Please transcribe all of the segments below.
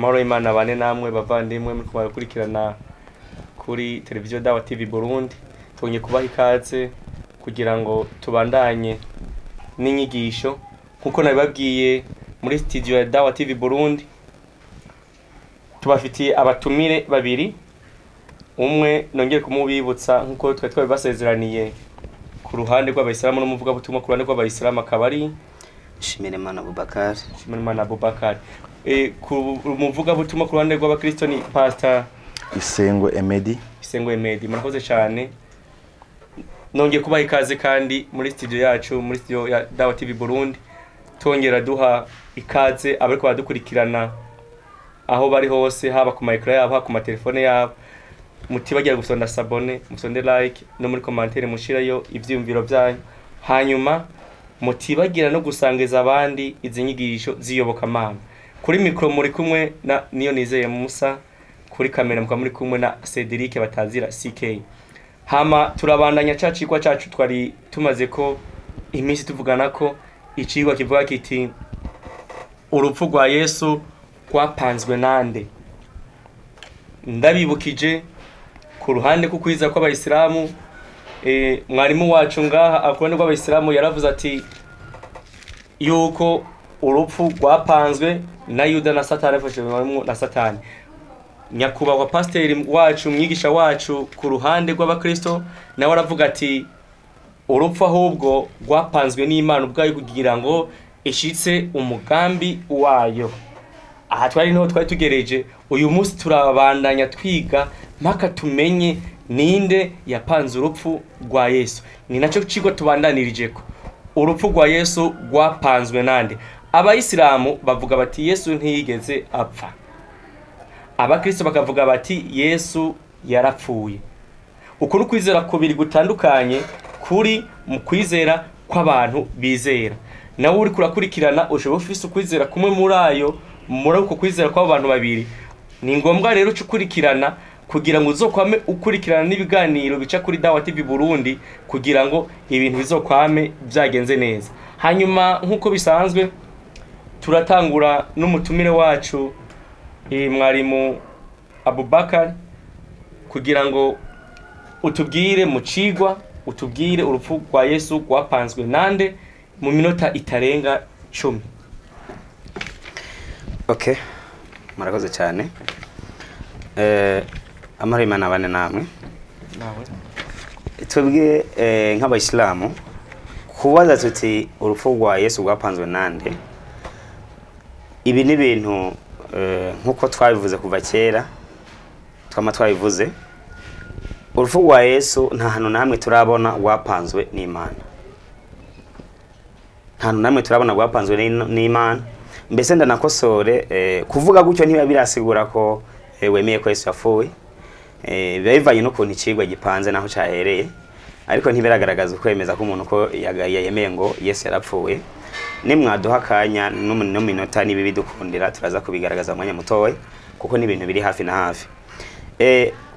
Amahoro y'Imana bane namwe bavandimwe muri kubakurikirana kuri televiziyo Dawa TV Burundi. Twongeye kubaha ikaze kugira ngo tubandanye n'inyigisho nkuko nabibabwiye muri studio ya Dawa TV Burundi. Tubafitiye abatumire babiri, umwe nongeye kumubibutsa nkuko twari twabibasezeraniye ku ruhande rw'abayisilamu n'umuvugabutumwa ku ruhande rw'abayisilamu akaba ari Nshimirimana Abubakar. Nshimirimana Abubakar. Ku muvugabutumwa ku ruhande rw'abakristo ni Pastor Isengwe Emedi. Isengwe Emedi, murakoze cyane. Nongeye kubaha ikaze kandi muri studio yacu, muri studio ya Dawa TV Burundi. Tongera duha ikaze abariko baradukurikirana aho bari hose, haba ku micro yabo, haba ku matelefone yabo. Mutibagira gusonda s'abonner, musonde like no muri commentaire mushirayo ivyiyumviro byanyu. Hanyuma mutibagira no gusangiza abandi izi nyigisho ziyobokamana. Kuri micro muri kumwe na Niyo Nizeye Musa, kuri kamera mukaba muri kumwe na Cedric Batazira CK. Hama turabandanya ca cigwa cacu twari tumaze ko iminsi tuvugana ko icigwa kivuga kiti urupfu rwa Yesu rwapanzwe nande. Ndabibukije ku ruhande ku kwiza kw'abayisilamu, mwarimu wacu ngaha ku ruhande rw'abayisilamu yaravuze ati yuko urupfu rwapanzwe na Yuda na Satani, afashijwe na Satani. Nyakubahwa pasiteri wacu, mwigisha wacu ku ruhande rw'abakristo, nawe aravuga ati urupfu ahubwo rwapanzwe n'Imana ubwayo kugira ngo ishitse umugambi wayo. Aha twari niho twari tugereje. Uyu munsi turabandanya twiga mpaka tumenye ninde yapanze urupfu rwa Yesu. Ni nacyo kigo tubandanirijeho. Urupfu rwa Yesu rwapanzwe nande? Abayisilamu bavuga bati Yesu ntiyigeze apfa. Abakristo bakavuga bati Yesu yarapfuye. Uku ni kwizera kubiri gutandukanye kuri mu kwizera kw'abantu bizera. Nawe uri kurakurikirana ushobora ufise ukwizera kumwe muri ayo, muri uko kwizera kw'abantu babiri. Ni ngombwa rero ucukurikirana kugira ngo uzokwame ukurikirana n'ibiganiro bica kuri Dawa TV Burundi kugira ngo ibintu bizokwame byagenze neza. Hanyuma nkuko bisanzwe turatangura n'umutumire wacu mwarimu Abubakar kugira ngo utubwire mu cigwa, utubwire urupfu rwa Yesu rwapanzwe nande mu minota itarenga 10. Okay, murakoze cyane. Amahoro y'Imana abane namwe. Nawe. Twebwe nk'abayisilamu kubaza tuti urupfu rwa Yesu rwapanzwe nande, ibi ni ibintu nkuko twabivuze kuva kera, twama twabivuze. Urupfu rwa Yesu nta hantu namwe turabona rwapanzwe n'Imana. Nta hantu namwe turabona rwapanzwe n'Imana. Mbese ndanakosore, kuvuga gutyo ntiba birasigura ko wemeye ko Yesu yapfuye. Biba bivanye n'ukuntu icigwa gipanze naho cahereye, ariko ntibiragaragaza ukwemeza ko umuntu ko yemeye ngo Yesu yarapfuye. Nimwaduha akanya no minota nibi bidukundira turaza kubigaragaza mu mwanya mutoya, kuko ni ibintu biri hafi na hafi.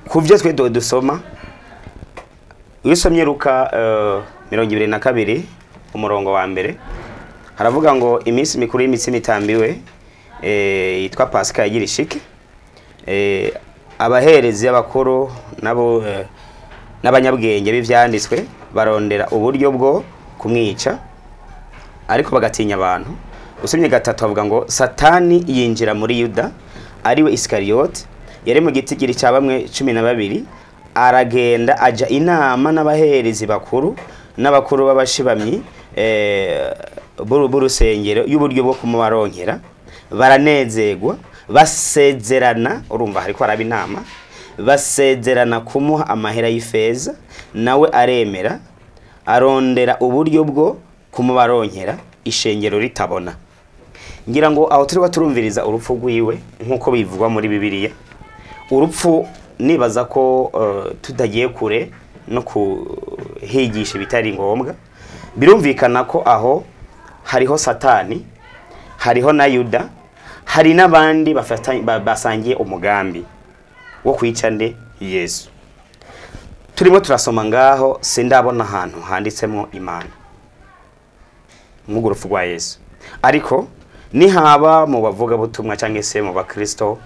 Ku byo twe dusoma, iyo usomye Luka 22 umurongo wa mbere, haravuga ngo iminsi mikuru y'imitsima itambiwe yitwa Pasika yagira ishike. Abaherezi abakuru nabo n'abanyabwenge b'ivyanditswe barondera uburyo bwo kumwica, ariko bagatinya abantu. Usomye gatatu avuga ngo Satani yinjira muri Yuda ariwe Iskariyote, yari mu gitigiri cya bamwe 12, aragenda aja inama n'abaherezi bakuru n'abakuru b'abashibamyi b'urusengero y'uburyo bwo kumubaronkera. Baranezerwa, basezerana, urumva hariko araba inama, basezerana kumuha amahera y'ifeza, nawe aremera, arondera uburyo bwo kumubaronkera ishengero ritabona. Ngira ngo aho turi baturumviriza urupfu rwiwe nkuko bivugwa muri Bibiliya. Urupfu nibaza ko tutagiye kure no kuhigisha bitari ngombwa, birumvikana ko aho hariho Satani, hariho na Yuda, hari n'abandi basangiye umugambi wo kwica nde Yesu. Turimo turasoma ngaho, sindabona ahantu handitsemo Imana mw'urwo rupfu rwa Yesu. Ariko Nihaba mu bavuga butumwa cyangwa se mu bakristo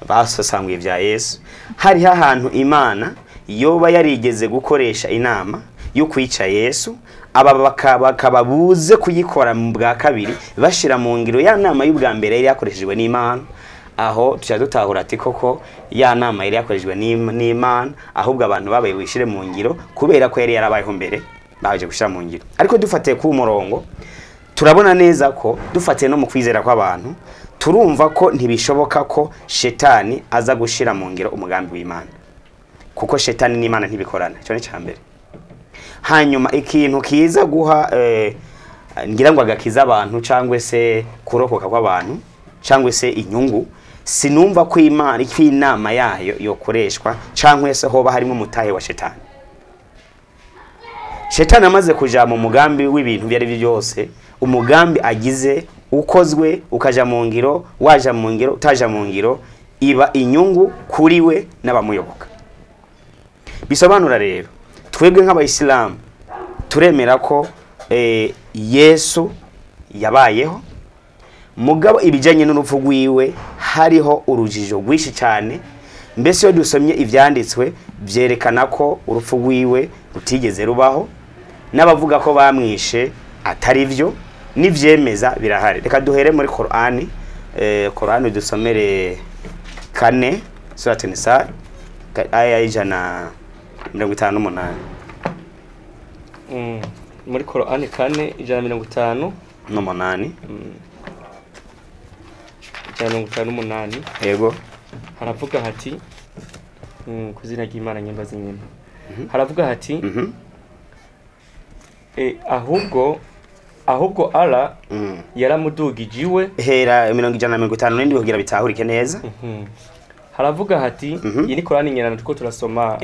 basosanguye ibya Yesu, hariho ahantu Imana yoba yarigeze gukoresha inama yo kwica Yesu, aba bakaba buze kuyikora mu bwa kabiri bashira mu ngiro ya nama y'ubwa mbere yari yakoreshejwe n'Imana. Aho tuca dutahura ati koko ya nama yari yakoreshejwe n'Imana, ahubwo abantu babaye wishire mu ngiro kubera ko yari yarabayeho mbere baje gushira mu ngiro. Ariko dufatiye ku murongo turabona neza ko dufatiye no mu kwizera kw'abantu, turumva ko ntibishoboka ko shetani aza gushira mu ngiro umugambi w'Imana, kuko shetani n'Imana ntibikorana. Icyo ni icya mbere. Hanyuma ikintu kiza guha ngira ngo agakiza abantu cyangwa se kurokoka kw'abantu cyangwa se inyungu, sinumva ko Imana inama yayo yokoreshwa cyangwa se hoba harimo umutahe wa shetani. Shetani amaze kuja mu mugambi w'ibintu byari byo byose, umugambi agize ukozwe ukaja mu ngiro, waja mu ngiro utaja mu ngiro, iba inyungu kuri we n'abamuyoboka. Bisobanura rero twebwe nk'abayisilamu turemera ko Yesu yabayeho, mugabo ibijanye n'urupfu rwiwe hariho urujijo rwinshi cyane. Mbese iyo dusomye ivyanditswe byerekana ko urupfu rwiwe rutigeze rubaho, n'abavuga ko bamwishe atari byo, n'ivyemeza birahari. Reka duhere muri Korani. Korani dusomere 4 Surat Nisa aya 158. Muri Korani 4 158 n'umunani. 158. Yego. Haravuga hati kuzina ry'Imana nyembazi nyene. Haravuga hati ahubwo Allah yaramudugije iwe. Hera 157 kugira bitahurike neza. Haravuga hati iyi ni Korani nyerana tuko turasoma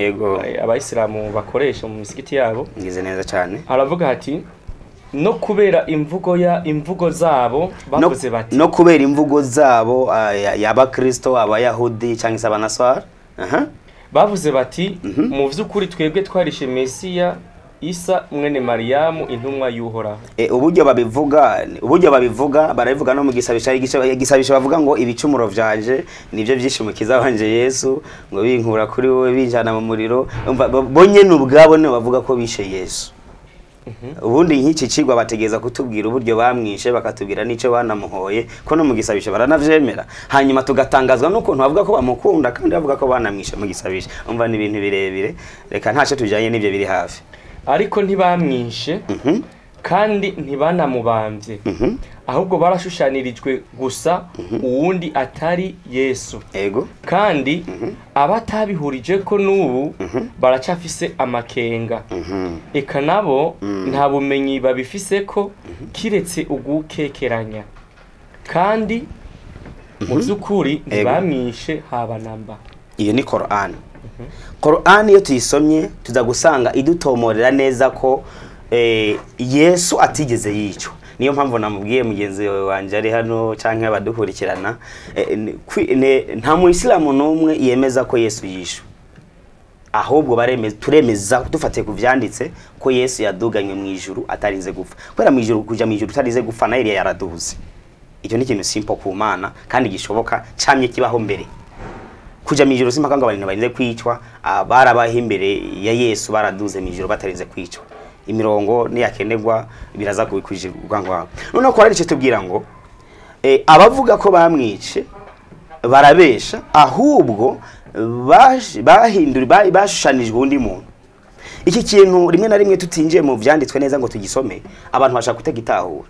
abayisilamu bakoresha mu misigiti yabo. Ngize neza cyane. Haravuga hati no kubera imvugo zabo bavuze bati, no kubera imvugo zabo y'abakristo, abayahudi cyangwa se abanaswara, bavuze bati mu vy'ukuri twebwe twarishe Mesiya Isa mwene Mariyamu intumwa y'Uhoraho. Uburyo babivuga barabivuga no mu gisabisho, igisabisho bavuga ngo ibicumuro vyanje nivyo vyishimukiza wanje Yesu, ngo binkura kuri wowe binjana mu muriro. Bo nyene ubwabo ne bavuga ko bishe Yesu. Ubundi nk'iki cigwa bategeza kutubwira uburyo bamwishe, bakatubwira n'ico banamuhoye, ko no mu gisabisho baranavyemera. Hanyuma tugatangazwa n'ukuntu bavuga ko bamukunda kandi bavuga ko banamwishe mu gisabisho. Umva ni ibintu birebire, reka ntaco tujanye n'ivyo biri hafi. Ariko ntibamwishe kandi ntibanamubamvye, ahubwo barashushanirijwe gusa uwundi atari Yesu. Ego. Kandi abatabihurije ko n'ubu baracafise amakenga. Eka nabo nta bumenyi babifise ko kiretse ugukekeranya. Kandi mu by'ukuri ntibamwishe haba namba. Iyo ni Korani. Korani iyo tuyisomye tuza gusanga idutomorera neza ko Yesu atigeze yicwa. Niyo mpamvu namubwiye mugenzi wanje ari hano canke abadukurikirana, nta muyisilamu n'umwe yemeza ko Yesu yishwe. Ahubwo turemeza dufatiye ku vyanditse ko Yesu yaduganywe mu ijuru atarinze gupfa. Kubera mu ijuru, kuja mu ijuru utarinze gupfa na Eliya yaraduze. Icyo ni ikintu simple ku Mana kandi gishoboka, camye kibaho mbere. Kuja mu ijuru simpaka ngo abantu barinze kwicwa, barabaho imbere ya Yesu baraduze mu ijuru batarinze kwicwa. Imirongo niyakenerwa biraza kubikwijirwa ngo. None ko ari cyo tubwira ngo abavuga ko bamwice barabesha, ahubwo bahindura bashushanijwe undi muntu. Iki kintu rimwe na rimwe tutinjiye mu vyanditswe neza ngo tugisome, abantu bashaka kutegitahura.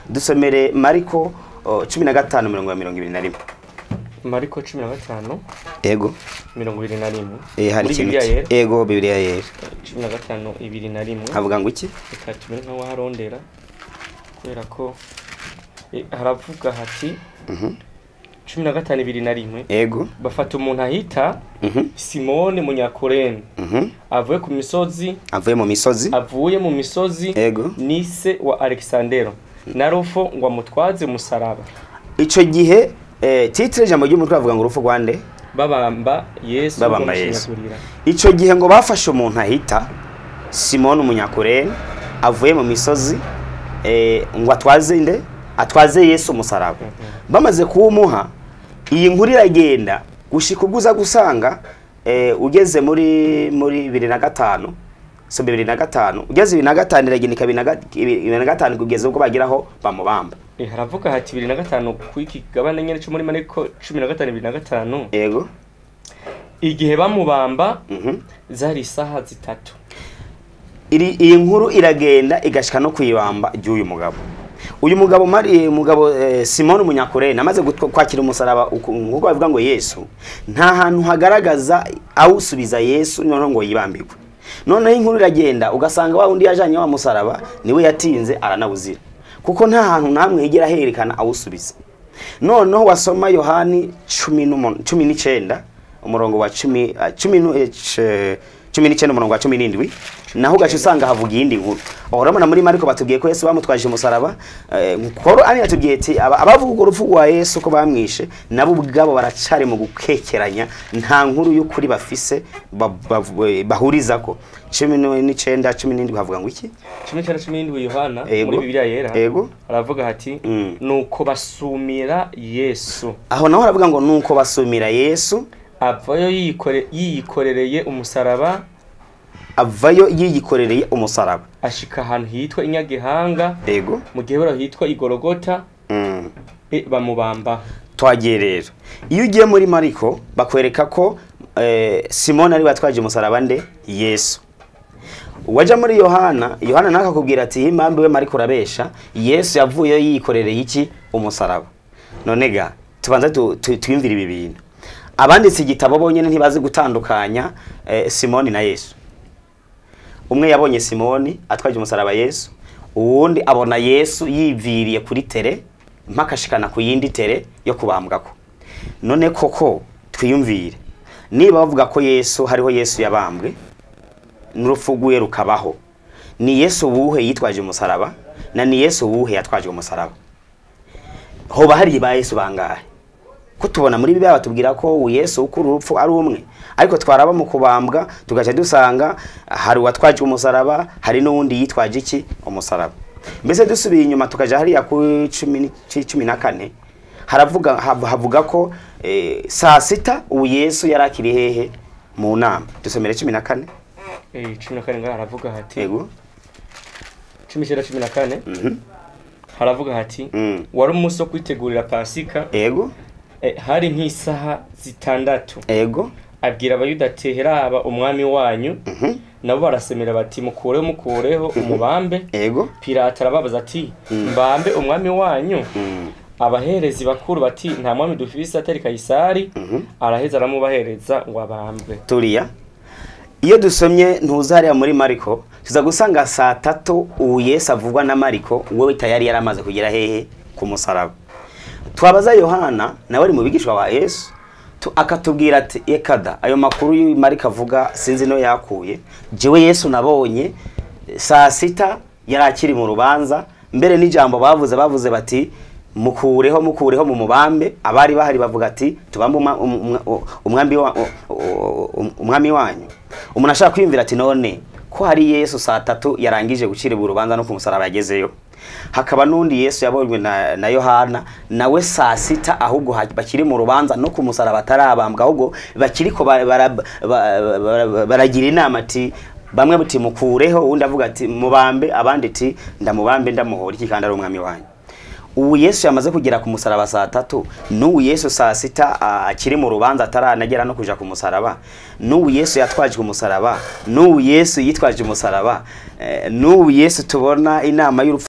Dusomere Mariko 15:21. Mariko 15. Ego. 21. Hari ikintu. Ego, Bibiliya yera. 15:21. Havuga ngo iki? Reka tumere nka waharondera kubera ko haravuga hati 15:21. Ego. Bafata umuntu ahita Simone Munyakorene. Avuye ku misozi, avuye mu misozi, avuye mu misozi. Ego. Nise wa Alexandero na Rufo ngo amutwaze musaraba. Ico gihe titre ijambo ry'umutwe bavuga ngo urupfu rwande babamba Yesu, babamba Yesu. Ico gihe ngo bafashe umuntu ahita Simone Umunyakurene avuye mu misozi ngo atwaze inde Atwaze Yesu umusaraba. Bamaze kuwumuha, iyi nkuru iragenda gushika ubwo uza gusanga ugeze muri 2005, so 2005 ugeze 2005 iragenda 2005 kugeza ubwo bageraho bamubamba. Haravuga hati 2005 kwiki gabane nyene cyo muri Mariko 15 2005. Yego. Igihe bamubamba zari isaha zitatu. Iyi nkuru iragenda igashika no kwibamba ry'uyu mugabo. Uyu mugabo mugabo Simon Umunyakurene amaze kwakira umusaraba nkuko bavuga ngo Yesu, nta hantu hagaragaza awusubiza Yesu noneho ngo yibambirwe. Noneho inkuru iragenda ugasanga wa undi yajanye wa musaraba niwe yatinze aranawuzira, kuko nta hantu namwe higera herekana awusubiza. Noneho wasoma Yohani 19 umurongo wa 19 umurongo wa 17, naho ugaca usanga havuga iyindi nkuru. Urabona muri Mariko batubwiye ko Yesu bamutwaje umusaraba, Korani yatubwiye ati abavuga urwo rupfu rwa Yesu ko bamwishe nabo ubwabo baracari mu gukekeranya, nta nkuru y'ukuri bafise bahurizako. 19 17 havuga ngo iki? 19 17 Yohana muri Bibiliya yera. Yego. Aravuga ati nuko basumira Yesu. Aho naho aravuga ngo nuko basumira Yesu, avayo yiyikorereye umusaraba, avayo yiyikorereye umusaraba ashika ahantu hitwa Inyagihanga. Yego. Mu gihe hitwa Igorogota bamubamba. Twagiye rero iyo ugiye muri Mariko bakwereka ko Simon ari watwaje umusaraba nde Yesu. Waja muri Yohana, Yohana nakakubwira ati impamvu we Mariko urabesha, Yesu yavuye yiyikorereye iki umusaraba. None ga tubanza twiyumvire ibi bintu. Abanditse igitabo bonyene ntibazi gutandukanya Simoni na Yesu. Umwe yabonye Simoni atwaje umusaraba Yesu, uwundi abona Yesu yiviriye kuri tere mpakashikana ku yindi tere yo kubambwako. None koko twiyumvire, niba bavuga ko Yesu hariho Yesu yabambwe n'urupfu rukabaho, ni Yesu wuhe yitwaje umusaraba na ni Yesu wuhe yatwaje umusaraba? Hoba hari ba Yesu bangahe? Ko tubona muri Bibiliya batubwira ko Yesu ukuru urupfu ari umwe, ariko twaraba mu kubambwa tugaca dusanga hari uwatwaje umusaraba, hari n'uwundi yitwaje iki umusaraba. Mbese dusubiye inyuma tukaja hariya ku 14 haravuga havuga ko saa sita ubu Yesu yarakiri hehe mu nama. Dusomere 14. 14 ngaha haravuga hati. Yego. 19 14. Haravuga hati wari umunsi wo kwitegurira Pasika. Yego. Hari nk'isaha zitandatu. Ego. Abwira abayuda ati heraba umwami wanyu. Nabo barasemera bati mukureho mukureho umubambe. Ego. Pilato arababaza ati mbambe umwami wanyu? Abaherezi bakuru bati nta mwami dufise atari Kayisari. Araheza aramubahereza ngo abambwe. Turiya iyo dusomye ntuzariya muri Mariko tuza gusanga saa tatu ubu Yesu avugwa na Mariko wewe tayari yaramaze kugera hehe ku musaraba. Twabaza Yohana nawe ari mu bigishwa ba Yesu akatubwira ati ekada ayo makuru y'Mariko avuga sinzi no yakuye, jewe Yesu nabonye saa sita yarakiri mu rubanza, mbere n'ijambo bavuze bati mukureho mukureho mu mubambe. Abari bahari bavuga ati tubambe umwami wanyu. Umuntu ashaka kwiyumvira ati none ko hari Yesu saa tatu yarangije guciribwa urubanza no ku musaraba yagezeyo, hakaba nundi Yesu yabonywe na Yohana nawe saa sita ahubwo bakiri mu rubanza no ku musaraba atarabambwa, ahubwo bakiriko baragira inama ati bamwe buti mukureho, uwundi avuga ati mubambe, abandi ati ndamubambe ndamuhora iki kandi ari umwami wanyu. Ubu Yesu yamaze kugera ku musaraba saa tatu, n'ubu Yesu saa sita akiri mu rubanza ataranagera no kuja ku musaraba, n'ubu Yesu yatwaje umusaraba, n'ubu Yesu yitwaje umusaraba, n'ubu Yesu tubona inama y'urupfu